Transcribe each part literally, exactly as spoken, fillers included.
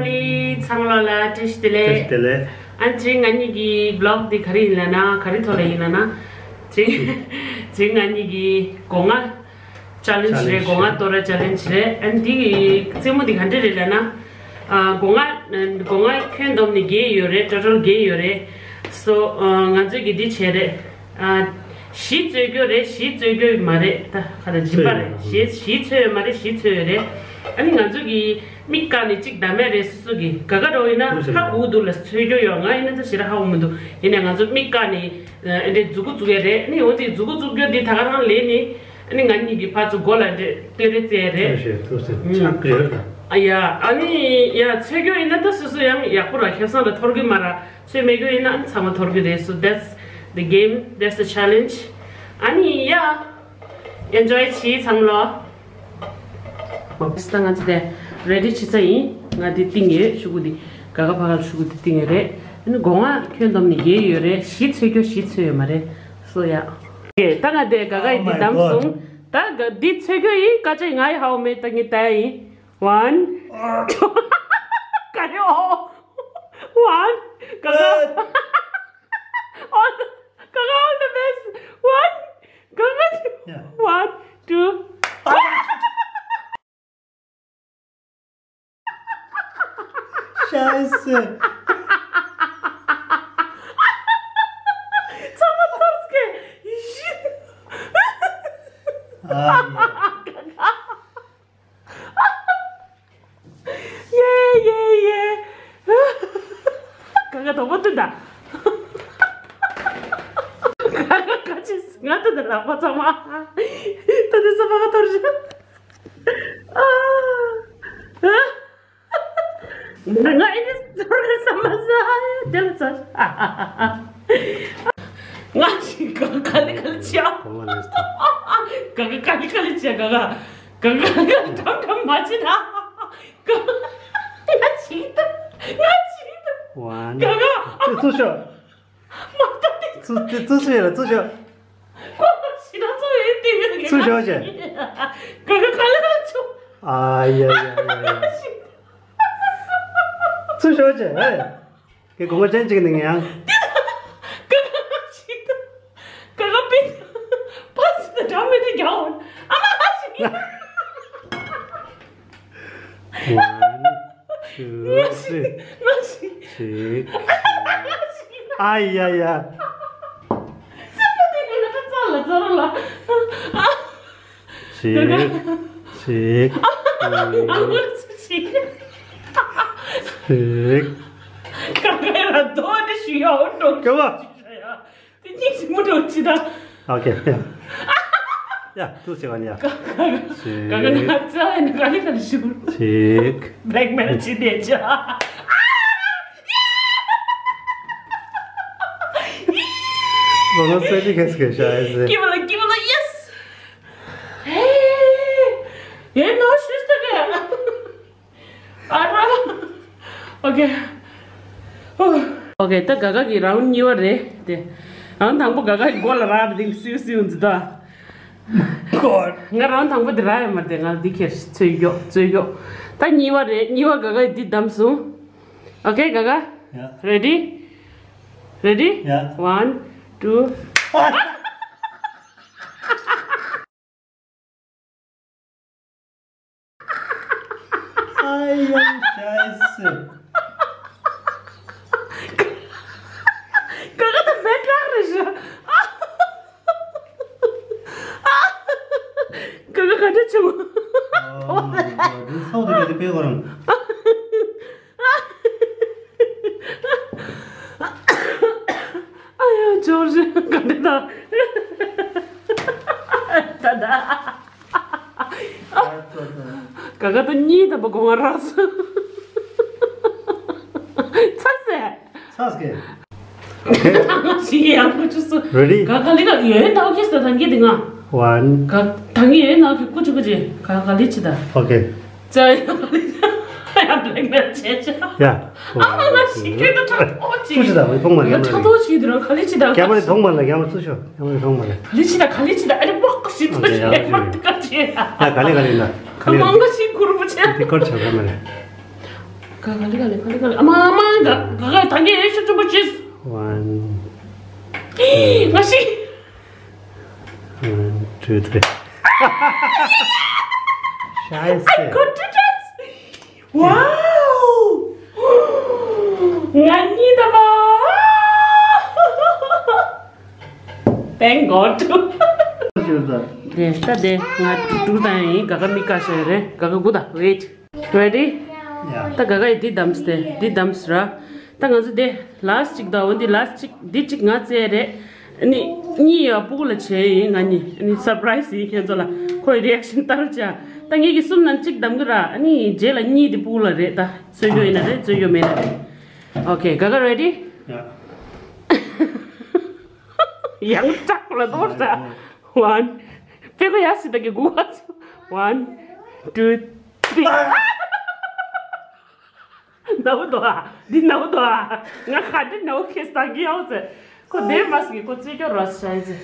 ལི་ཚང་ལོ་ལ་བཀྲ་ཤིས་བདེ་ལེགས། བཀྲ་ཤིས་བདེ་ལེགས། ཨ་ནི་དེ་རིང་ང་གཉིས་ཀྱི་བི་ལོག་འདི་ག་རེ་ཡིན་ལབ་ན། ག་རེ་ཐོག་ལ་ཡིན་ལབ་ན། དེ་རིང་དེ་རིང་ང་གཉིས་ཀྱི་སྒོ་ང་ཅ་ལེན་ཇི་རེད། སྒོ་ང་གཏོར་བ་ཅ་ལེན་ཇི་རེད། ཨ་ནི་འདི་གི་རྩེད་མོ་འདི་ག་འདྲ་རེད་ལབ་ན། ཨ་སྒོ་ང་སྒོ་ང་ཁྱོན་བསྡོམས་ནས་བརྒྱད་ཡོད་རེད། ཊོ་ཊལ་བརྒྱད་ཡོད་རེད། སོ་ཨ་ང་ཚོས་ཀྱི་འདི་བྱས་རེད། ཨ་བཞི་རྩོད་རྒྱུ་རེད། བཞི་རྩོད་རྒྱུ་མ་རེད། ད་ག་རེ་སྦྱིན་པ་རེད། བཞི་བཞི་རྩོད་ཡོད་མ་རེད། བཞི་རྩོད་ཡོད་རེད། ཨ་ནི་ང་ཚོ་གི་མིག་བཀག་ནས་གཅིག་བདམས་ཡས་རེད། སོ་སོ་གི་ག་ག་འདྲ་ཡིན་ན་ཧ་གོ་གི་འདུག་ལ། རྩོད་རྒྱུ་ཡོད། ང་ཡིན་ན་ད་ཞེ་དྲག་ཧ་གོ་མི་འདུག་ཡིན་ནའི་ང་ཚོ་མིག་བཀག་ནས་ཨ་འདྲའི་མཛུ་གུ་བཙུགས་ཡས་རེད། ཨ་ནི་འོ་དེ་མཛུ་གུ་བཙུགས་རྒྱུ་འདི་ད་ག་རང་ལས་ནི། ཨ་ནི་ང་གཉིས་ཀྱི་ཕར་ཚུར་མགོ་ལ་འདྲེ་ལྟོས་རེ་རྩེ་རེད། ཐུགས་རྗེ་ཆེ། ཐུགས་རྗེ་ཆེ། ཨ་ཡ། ཨ་ནི་ཡ་རྩོད་རྒྱུ་ཡིན་ན་ད་སོ་སོ་ཡང་ཡག་པོ་ར་ཁེ་བཟང་ལ་ཐོར་གི་མ་ར། རྩོད་མེད་རྒྱུ་ཡིན་ན་ཨ་ནི་ཚང་མ་ཐོར་གི་རེད། So that's the game, that's the challenge. ཨ་ནི་ཡ་ཨེན་ཇོའི་བྱེད་ཚང་མ་ལོ། ད་ང་ཚོ་དེ་རེ་ཌི་བྱེད་ས་ཡིན། ང་འདི་བཏིང་ཡོད། ཤུ་གུ་འདི་ག་ག་ཕ་གར་ཤུ་གུ་འདི་བཏིང་ཡོད་རེད། ཨ་ནི་སྒོ་ང་ཁྱོན་བསྡོམས་ནས་བརྒྱད་ཡོད་རེད། བཞི་རྩོད་རྒྱུ་བཞི་རྩོད་ཡོད་མ་རེད། སོ་ཡ། ད་ང་དེ་ག་ག་ཡི་འདི་བདམས་སོང་། ད་ག་འདི་རྩོད་རྒྱུ་ཡིན། ཀ་ཅེ་ང་ཡི་ཧའོ་མེད། ད་ངས་ད་ཡ་ཡིན། One, two. ག་རེ་ཨོ། One. ག་ག་ཨོ། ག་ག all the best. One. ག་ག Yeah. One, two. Scheiße. ཚང་མ་ཐོར་སྐད། ཨ་ཡ། ཡེ་ཡེ་ཡེ། ག་ག་དོག་པ་བཏོན་ད། ག་ག་ག་ཅི་ང་ད་ད་ལག་པ་ཚང་མ། ད་དེ་ས་པ་ག་ཐོར་ཤག་ཨ། ང་ཨེ་ནི་ཐོར་ག་ས་མ་ཟ། དེ་ལ་ཚ། ང་ཞིག་ག་ག་ལེ་ག་ལེ་ཆ། ག་ག་ག་ལེ་ག་ལེ་ཆ། ག་ག་ག་ག་ག་ལེ་ཏམ་ཏམ་མ་བྱེད་ད། ག་ག་ང་ཞིག་ད། ང་ཞིག་ད། One. ག་ག་ཚུར་ཤོག་མ་ད་དེ། ཚུར་དེ་ཚུར་ཤོག་ལ་ཚུར་ཤོག་ཁོ་ཞིག་ད་ཚུར་ཡོད་དེ་ཡོད་གི། ཚུར་ཤོག་ཅེ། ག་ག་ག་ལེ་ག་ལེ་ཆོ། ཨ་ཡ་ཡ་ཡ་ཡ། ཚུར་ཤོག་ཅེ། ཨེ། ཁྱེད་གོང་མ་ཅན་གཅིག་ནི་ཡང་། ཀ་ཀ་ཅིག་ཏུ། ཀ་ཀ་པི། པ་སི་ཏུ་འདྲ་མི་འདྲ་རྒྱག་འོང་། ཨ་མ་ཧ་ཞིག One, two, three. ང་ཞིག་ང་ཞིག་ཞིག་ཨ་ཡ་ཡ། ཚེ་མ་དེ་ང་ལ་ཚ་ལ་ཚ་ར་ལ། ཞིག་ཞིག་ང་ང་ཚ་ཞིག་ཞིག་ཀ་ཀ་ཡ་ར་དོ་དེ་ཞུ་ཡ་འོ་འགྲོ། ཀ་བ། དེ་གཉིས་ཞིག་མུ་འགྲོ་ཅི་ད། ཨོ་ཁེ། ཡ། ཡ། ཐུགས་རྗེ་ཆེ་བ་ནི་ཡ། ཀ་ཀ་ཀ་ཀ་ང་རྩ་ལ་ནི་ག་རེ་ག་རེ་ཞུ། ཞིག་བླེག་མེལ་བྱེད་དེ་ཅི། ལོ་ན་སེ་ཅི་ཁེ་སི་ཁེ་ཤ་ཨེ་སེ། Give a look, give a look, yes. Hey. ཡེ་ནོ་ཤུ་སྟ་ག་ཨ་ར། ཨོ་ཁེ། ཨོ་ཁེ། ད་ག་ག་གི་རའུན་གཉིས་པ་རེད་དེ། རའུན་དང་པོ་ག་ག་གི་མགོ་ལ་རག་པ་དེ་སིའུ་སིའུ་འཛི་ད། God. ང་རའུན་དང་པོ་དེ་རག་ཡོད་མ་རེད། ང་འདི་ཁྱེར་རྩོད་རྒྱོ་རྩོད་རྒྱོ། ད་གཉིས་པ་རེད། གཉིས་པ་ག་ག་གི་འདི་བདམས་སོང་། ཨོ་ཁེ་ག་ག Yeah. Ready? Ready? Yeah. One, two. ཨ་ཡ་ཤའི་སི། ཀ་ཀ་ད་བེ་ཏྲག་རེད་ཤག་ཀ་ཀ་ག་འདྲ་བྱུང་། Oh my God. འདི་ཚོགས་འདུ་ག་དེ་སྤེལ་གོ་རང་། ཨ་ཡ་ཇོར་ཇི་ག་འདྲ་ད། ད་ད། ཀ་ཀ་ད་གཉིས་ད་པ་གོང་ང་རག་སོང་། ཚ་སེ། ཚ་སེ། ང་ཞིག་ཡང་ཁུ་ཆུ་སུ། Ready? ག་ག་ལི་ག་ཡོད་ནའོ་ཁེ་སི་ད་ཐང་གི་དེ་ང་། One. ག་ཐང་གི་ཡོད་ནའོ་ཁེ་ཀུ་ཆུ་ཀུ་ཆུ་ག་ག་ལི་ཆི་ད། Okay. ཙ་ཡ་ག་ལི་ཆི་ད། ཡ་བླེག་མེལ་བྱེད་ཆ། ཡ། ཨ་མ་ང་ཞིག་ཁྱོད་ད་ཁྲ་ཐོག་ཅིག་ཀུ་ཆུ་ད་བའི་ཕོང་མ་ལ་ཁྲ་ཐོག་ཅིག་དུ་ར་ག་ལི་ཆི་ད། རྒྱ་མ་ལི་ཕོང་མ་ལ་རྒྱ་མ་ཚུ་ཤོ་རྒྱ་མ་ལི་ཕོང་མ་ལ། ག་ལི་ཆི་ད་ག་ལི་ཆི་ད་ཨ་རི་མ་ཀ་ཞིག་ཚུ་ཤོ་ཡ་མ་ཏི་ཀ་ཆི། ཡ་ག་ལི་ག་ལི་ན་ག་ལི། མང་ག་ཞིག་ཁུར་བུ་ཆེ། དེ་ཀོར་ཆ་ག་མ་ལ། ག་ག་ལེ་ག་ལེ་ག་ལེ་ག་ལེ། ཨ་མ་ཨ་མ། ག་ག་ག་ད་ངས་ཤུགས་ཆེན་པོ་བྱས། One, ང་ཤི། One, two, three. Scheiße. I got two times. Wow. ང་གཉིས་ད་མ། Thank God. དེ་ལྟ་དེ་ང་དྲུག་དྲུག་དང་ཡིན། ག་ག་མི་ཀ་ཤོད་རེད། ག་ག་དགུ་དང་། Wait. Ready? Yeah. ད་ག་ག་ཡི་འདི་བདམས་ཏེ་འདི་བདམས་ར། ད་ང་ཚོ་དེ་last གཅིག་དང་འོ་འདི་last གཅིག་འདི་གཅིག་ང་བཙལ་རེད། ཨ་ནི་གཉིས་ཡ་སྤུ་གུ་ལ་བྱས་ཡིན། ང་གཉིས་ཨ་ནི་surprise ཡིན་ཁྱེད་ཚོ་ལ། ཁོའི་reaction ལྟར་བྱ། ད་ངེད་ཀྱི་གསུམ་ནང་གཅིག་བདམས་གི་ར། ཨ་ནི་རྗེས་ལ་གཉིས་འདི་སྤུ་གུ་ལ་རེད། ད་རྩོད་རྒྱུ་ཡིན་ན་རེད། རྩོད་རྒྱུ་མེད་ན་རེད། Okay, ག་ག་ready? Yeah. ཡང་སྐྲག་ལ་དོར་ས། One. དཔེ་ཁོ་ཡ་སི་ད་གི་གུ་བ། One, two, three. ནའུ་དོ་ཨ། འདི་ནའུ་དོ་ཨ། ང་ག་འདྲི་ནའུ་ཁེས་ད་གི་ཡའོ་ཟེར། ཁོ་དེ་མ་སི་གི་ཁོ་རྩོད་རྒྱུ་རོ་ཤ་ཟེར།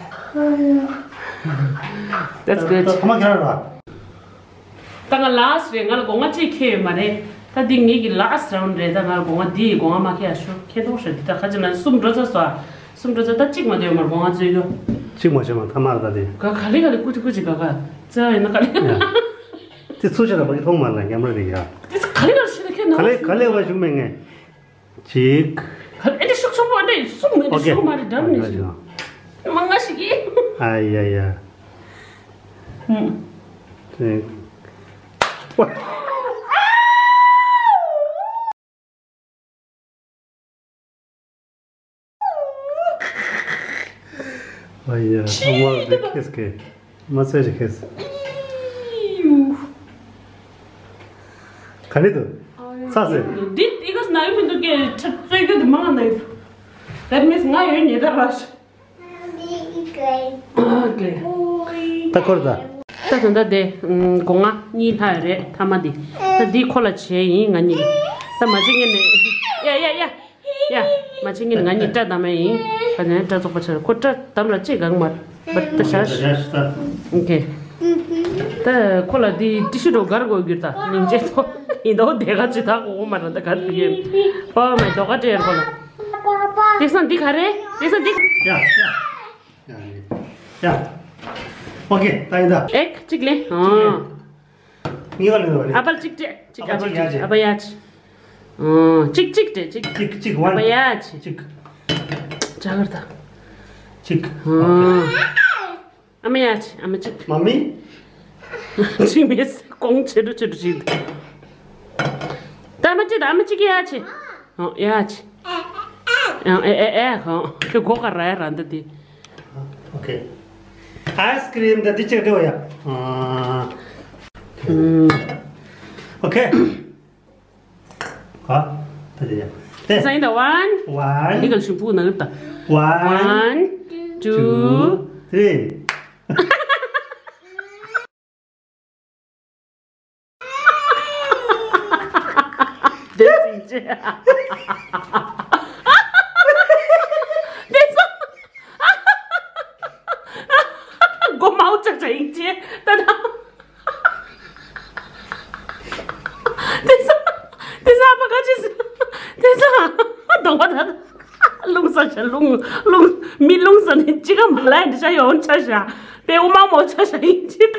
That's good. ཨ་མ་ཁྱེད་རང་ར། ད་ང་last རེད། ང་ལ་སྒོ་ང་གཅིག་ཁེལ་ཡོད་མ་རེད། ད་འདི་ངེད་ཀྱི་last round རེད། ད་ང་ལ་སྒོ་ང་འདི་ཡི་སྒོ་ང་མ་ཁེལ་ཡ་ཤོ་ཁེ་ཏོག་ཤོ། འདི་ད་ཁ་ཅིག་ན་གསུམ་འགྲོ་ཚར་སོ། གསུམ་འགྲོ་ཚར། ད་གཅིག་མ་སྡོད་མར་སྒོ་ང་རྩོད་རྒྱུ། གཅིག་མ་བྱས་མ་ཐ་མར་ད་དེ། ག་ག་ལེ་ག་ལེ་ཀུ་ཅི་ཀུ་ཅི་ག་ག་རྩོད་ཡ་ཡིན་ན་ག་ལེ། དེ་ཚུ་ཆ་ལ་བ་གི་ཐོག་མ་ལ་རྒྱ་མ་རེད་ཡ། དེ་ཚ་ག་ལེ་ག་ལེ་ཤི་ད་ཁེ་ན། ག་ལེ་ག་ལེ་བ་ཞུགས་མེད་ངས། གཅིག་ག་ཨེ་འདྲ་ཤུགས་ཆེན་པོ་འདྲ་གསུམ་མེད་འདྲ། Okay. ཤུགས་མ་རེད་འདྲ་མི་ཤེས། མ་ང་ཞིག་གིས། ཨ་ཡ་ཡ། ཧུམ། གཅིག་ཨ་ཡ། ཨ་མ་རེ་ཁེས་ཀེ། མ་ཚད་རེ་ཁེས། ག་རེ་འདུག་ཚ་ཟེར། འདི་འདི་ག་ན་ཡོད་མི་འདུག་གེ། ཚ་རྩོད་རྒྱུ་འདི་མང་ན་ཡོད། That means ང་ཡོད་ཉེ་ད་ར་ཤ། ད་འཁོར་ད། ད་ད་ད་དེ་སྒོ་ང་གཉིས་ལྷག་རེད་ཐ་མ་འདི། ད་འདི་ཁོ་ལ་བྱས་ཡིན་ང་གཉིས། ད་མ་བྱེད་ངེས་ནས། ཡ་ཡ་ཡ། ཡ། མ་བྱེད་ངེས་ནས་ང་གཉིས་སྐྲ་བདམས་ཡིན། ད་ནས་སྐྲ་བཙོག་པ་ཆགས། ཁོ་སྐྲ་བདམས་ར་ཅིག་གང་མ་རེད། ད་ཤ་ཤ། ཨོ་ཁེ། ད་ཁོ་ལ་འདི་ཏི་ཤུ་འགྲོ་གར་དགོས་རྒྱུ་ད་ཉིན་བྱེད་ཐོ་ཡིན་ད། འོ་དེ་ག་ཅི་ད་གོ་གོ་མ་རེད། ད་ག་རེ་ཡིན། ཨོ་མའི་དོ་ག་ཏྲེ་ཡར་ཁོ་ལ། དེ་སང་འདི་ག་རེད། དེ་སང་འདི། ཡ་ཡ། ཡ་ཡ། ཨོ་ཁེ། ད་ཡིན་ད། ཨེག་གཅིག་ལེན། ཨ། གཉིས་ཀ་ལེན་པ་རེད། ཨ་པལ་གཅིག་སྤྲད། གཅིག་ཨ་པལ་གཅིག་ཡ་ཆེ། ཨ་པལ་ཡ་ཆེ། ཨ། གཅིག་གཅིག་སྤྲད་གཅིག་གཅིག་གཅིག་ཝན། ཨ་པལ་ཡ་ཆེ། གཅིག་ཇ་གར་ད། གཅིག་ཨ། ཨ་མ་ཡ་ཆེ། ཨ་མ་གཅིག་མ་མི། གཅིག་མེད་ཀོང་ཆེ་རུ་ཆེ་རུ་ཞིག་ད་ཨ་མ་གཅིག་ད་ཨ་མ་གཅིག་ཡ་ཆེ། ཨ་ཡ་ཆེ། ཨ་ཨེ་ཨེ་ཨེ་ཧ། ཁྱོད་སྒོ་ག་ར་ཡ་ར་འདི་དེ། ཨོ་ཁེ། ཨའི་སི་ཀི་རིམ་དང་འདི་གཅིག་འདྲ་བོ་ཡ། ཨ། ཨོ་ཁེ། ཨ། ད་དེ་ཡ། དེ། ས་ཡིན་ད། One. One. འདི་ག་ལ་ཤིང་ཕུག་ན་གི་ད། One. One, two, two, three. དེ་ཚིག་ཅེ། དེ་ཚོ། སྒོ་མའོ་ཅག་ཅག་ཡིན་ཅེ། ད་ད། དེ་ཚོ། དེ་ཚོ་ཨ་ཕ་ག་ཅི་ཟེར། དེ་ཚོ། གདོང་པ་ད། རླུང་ས་ཆ་རླུང་རླུང་། མི་རླུང་ས་ནས་ཅི་ག་མ་ལ་འདི་ཆ་ཡོང་ཆ་ཤ། པེ་འོ་མ་མོ་ཆ་ཤ་ཡིན་ཅེ་ད།